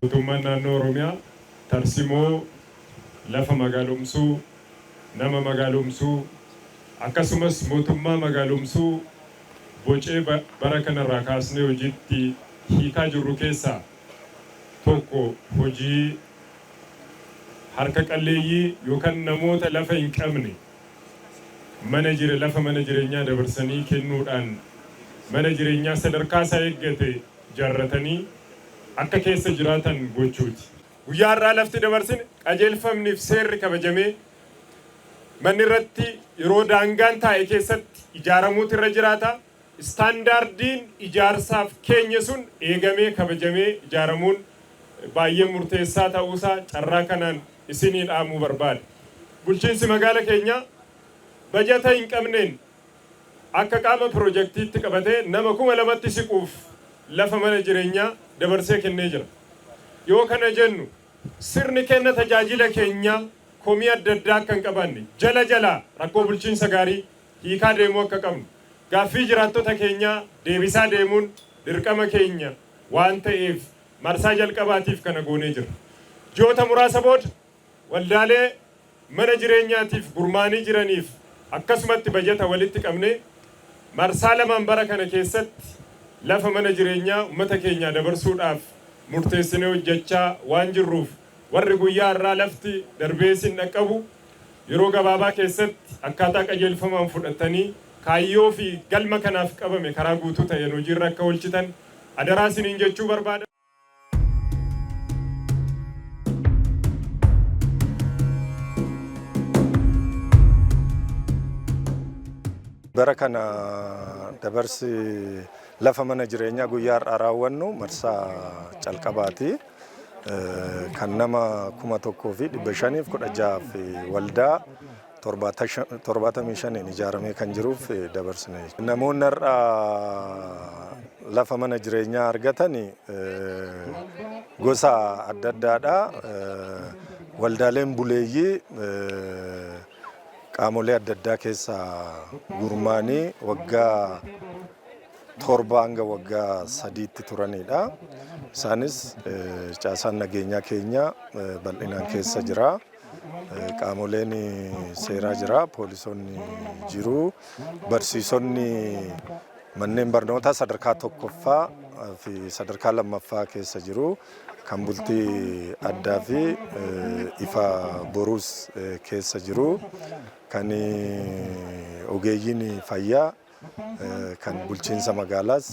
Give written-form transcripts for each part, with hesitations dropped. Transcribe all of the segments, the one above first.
Mootummaan Naannoo Oromiyaa tarsimoo lafa magaalomsuu, nama magaalomsuu akkasumas mootummaa magaalomsuu bocee bara kanarraa kaasnee hojiitti hiikaa jirru keessaa tokko hojii harka qalleeyyii yookaan namoota lafa hin qabne mana jire lafa mana jireenyaa dabarsanii kennuudhaan mana jireenyaa sadarkaa isaa eeggate ijaarratanii akka keessa jiraatan gochuuti. Guyyaa har'aa lafti dabarsine qajeelfamniif seerri kabajamee manni irratti yeroo daangaan taa'e keessatti ijaaramuutu irra jiraata. Istaandaardiin ijaarsaaf keenye sun eegamee kabajamee ijaaramuun baay'ee murteessaa ta'uusaa carraa kanaan isinii dhaamuu barbaada. Bulchiinsi magaala keenyaa bajata hin qabneen akka qaama pirojektiitti qabatee nama 2000tti siquuf lafa mana jireenyaa dabarsee kennee jira. Yoo kana jennu sirni kenna tajaajila keenyaa komii adda addaa akka hin qabaanne jala jalaa rakkoo bulchiinsa gaarii hiikaa deemuu akka qabnu gaaffii jiraattota keenyaa deebisaa deemuun dirqama keenya waan ta'eef marsaa jalqabaatiif kana goonee jirra. Ji'oota muraasa booda waldaalee mana jireenyaatiif gurmaa'anii jiraniif akkasumatti bajata walitti qabnee marsaa lamaan bara kana keessatti lafa mana jireenyaa ummata keenyaa dabarsuudhaaf murteessinee hojjechaa waan jirruuf warri guyyaa har'aa lafti darbee isin dhaqqabu yeroo gabaabaa keessatti akkaataa qajeelfamaan fudhattanii kaayyoo fi galma kanaaf qabame karaa guutuu ta'een hojiirra akka oolchitan adaraa isiniin jechuu barbaada. Bara kana dabarsi lafa mana jireenyaa guyyaa har'aa raawwannu marsaa calqabaati. Kan nama 1516 waldaa 75n ijaaramee kan jiruuf dabarsine. Namoonni har'a lafa mana jireenyaa argatan gosa adda addaadha. Waldaaleen buleeyyii qaamolee adda addaa keessa gurmaanii waggaa 7 hanga waggaa 3tti turanidha. Isaanis caasaan nageenyaa keenya bal'inaan keessa jira. Qaamoleen seeraa jira, poolisoonni jiru, barsiisonni manneen barnootaa sadarkaa tokkoffaa fi sadarkaa lammaffaa keessa jiru, kan bultii addaa fi ifa boruus keessa jiru, kan ogeeyyiin fayyaa, kan bulchiinsa magaalaas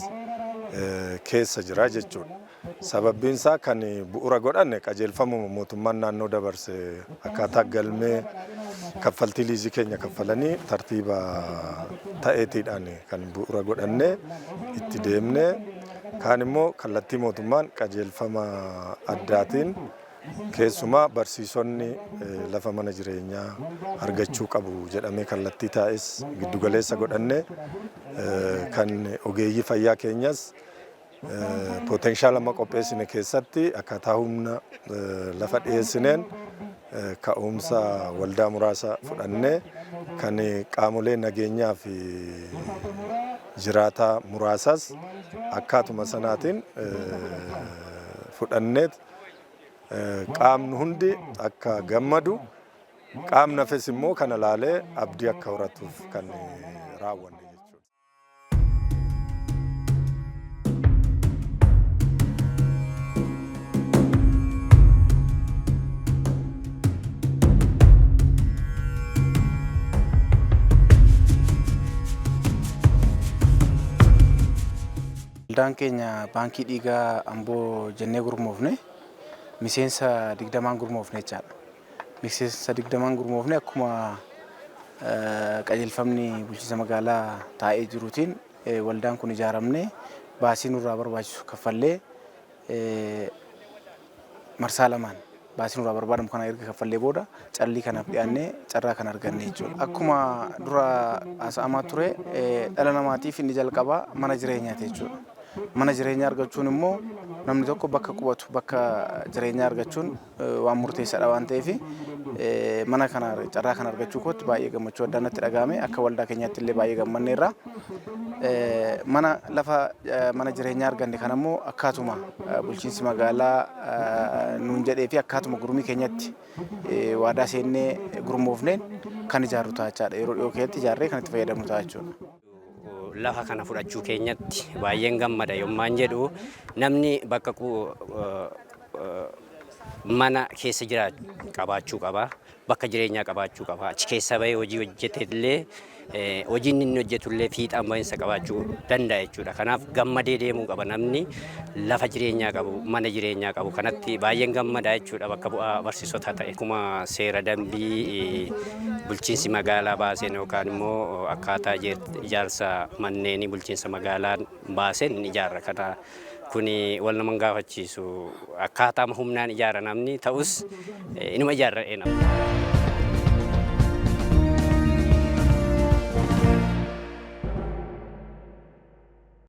keessa jira jechuudha. Sababbiin isaa kan bu'uura godhanne qajeelfamuma mootummaan naannoo dabarse akkaataa galmee kaffaltii liizii keenya kaffalanii tartiiba ta'eetiidhaan kan bu'uura godhanne itti deemne kaan immoo kallattii mootummaan qajeelfama addaatiin Keessumaa barsiisonni lafa mana jireenyaa argachuu qabu jedhamee kallattii taa'es giddugaleessa godhannee kan ogeeyyii fayyaa keenyas potenshaal amma qopheessine keessatti akkaataa humna lafa dhiyeessineen ka'umsa waldaa muraasa fudhannee kan qaamolee nageenyaa fi jiraataa muraasas akkaatuma sanaatiin fudhanneet qaamni hundi akka gammadu qaamni hafes immoo kana laalee abdii akka horatuuf kan raawwanne jechuudha. Waldaan keenya Baankii Dhiigaa Amboo jennee gurmoofne miseensa 20n gurmoofne jechaadha. Miseensa 20n gurmoofne akkuma qajeelfamni bulchiinsa magaalaa taa'ee jiruutiin waldaan kun ijaaramne baasii nurraa barbaachisu kaffallee marsaa lamaan baasii nurraa barbaadamu kana erga kaffallee booda callii kanaaf dhiyaannee carraa kana arganne jechuudha. Akkuma dura haasa'amaa ture dhala namaatiif inni jalqabaa mana jireenyaati jechuudha. Mana jireenyaa argachuun immoo namni tokko bakka qubatu bakka jireenyaa argachuun waan murteessaadha waan ta'eef mana kana carraa kana argachuu kootti baay'ee gammachuu addaa natti dhagahame akka waldaa keenyaatti illee baay'ee gammanneerra. Mana lafa mana jireenyaa arganne kana immoo akkaatuma bulchiinsi magaalaa nuun jedhee fi akkaatuma gurmii keenyatti waadaa seennee gurmoofneen kan ijaarru ta'a jechaadha. Yeroo dhiyoo keessatti ijaarree kan itti fayyadamnu ta'a jechuudha. Lafa kana fudhachuu keenyatti baay'een gammada yommaan jedhu namni bakka mana keessa jiraatu qabaachuu qaba. Bakka jireenyaa qabaachuu qaba. Achi keessa bahee hojii hojjete illee hojiin inni hojjetu illee fiixaan bahinsa qabaachuu danda'a jechuudha. Kanaaf gammadee deemuu qaba namni lafa jireenyaa qabu, mana jireenyaa qabu. Kanatti baay'een gammada jechuudha bakka bu'aa barsiisotaa ta'e. Akkuma seera dambii bulchiinsi magaalaa baaseen yookaan immoo akkaataa ijaarsa manneenii bulchiinsa magaalaan baaseen ijaarra. Kana kuni wal nama hin gaafachiisu. Akkaataa humnaan ijaara namni ta'us inuma ijaarra nama.